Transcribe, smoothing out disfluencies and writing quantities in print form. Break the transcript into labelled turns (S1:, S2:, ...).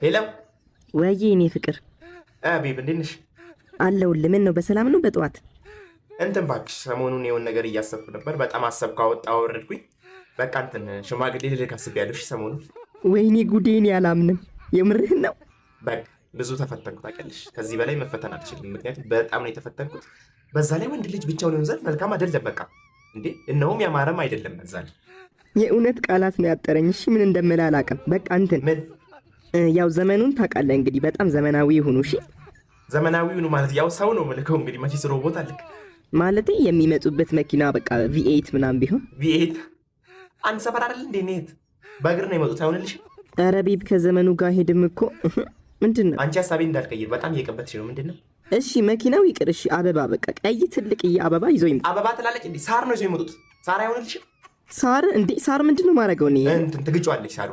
S1: Hello።
S2: ወይዬ የኔ ፍቅር።
S1: Babe፣ እንዴት ነሽ?
S2: አለሁልህ። ምን ነው፣ በሰላም ነው በጠዋት?
S1: እንትን እባክሽ፣ ሰሞኑን የሆነ ነገር እያሰብኩ ነበር። በጣም አሰብኩ፣ አወጣ አወረድኩኝ። በቃ እንትን ሽማግሌ ልልክ አስቤያለሁ። እሺ ሰሞኑን።
S2: ወይኔ ጉዴን፣ ያላምንም። የምርህን ነው?
S1: በቃ ብዙ ተፈተንኩ ታውቂያለሽ። ከዚህ በላይ መፈተን አልችልም። ምክንያቱም በጣም ነው የተፈተንኩት። በዛ ላይ ወንድ ልጅ ብቻውን ይሆን ዘንድ መልካም አይደለም። በቃ እንዴ እነውም ያማረም አይደለም። በዛ ላይ
S2: የእውነት ቃላት ነው ያጠረኝ። እሺ ምን እንደምልህ አላውቅም። በቃ እንትን
S1: ምን?
S2: ያው ዘመኑን ታውቃለህ እንግዲህ፣ በጣም ዘመናዊ ይሁኑ። እሺ።
S1: ዘመናዊው ነው ማለት ያው ሰው ነው ምልከው እንግዲህ፣ መቼስ ሮቦት አልክ።
S2: ማለቴ የሚመጡበት መኪና በቃ V8 ምናምን ቢሆን።
S1: V8 አንድ ሰፈር አይደል እንዴ? ኔት በእግር ነው የመጡት፣ አይሆንልሽም?
S2: ኧረ babe፣ ከዘመኑ ጋር ሄድም እኮ። ምንድን ነው?
S1: አንቺ ሀሳቤን እንዳልቀይር በጣም እየቀበትሽ ነው። ምንድን ነው?
S2: እሺ መኪናው ይቅር። እሺ አበባ፣ በቃ ቀይ ትልቅዬ አበባ ይዞ ይምጣ።
S1: አበባ ትላለች እንዴ? ሳር ነው ይዞ የመጡት። ሳር አይሆንልሽም?
S2: ሳር እንዴ? ሳር ምንድን ነው ማድረገው እኔ?
S1: እንትን ትግጫዋለች ሳሩ።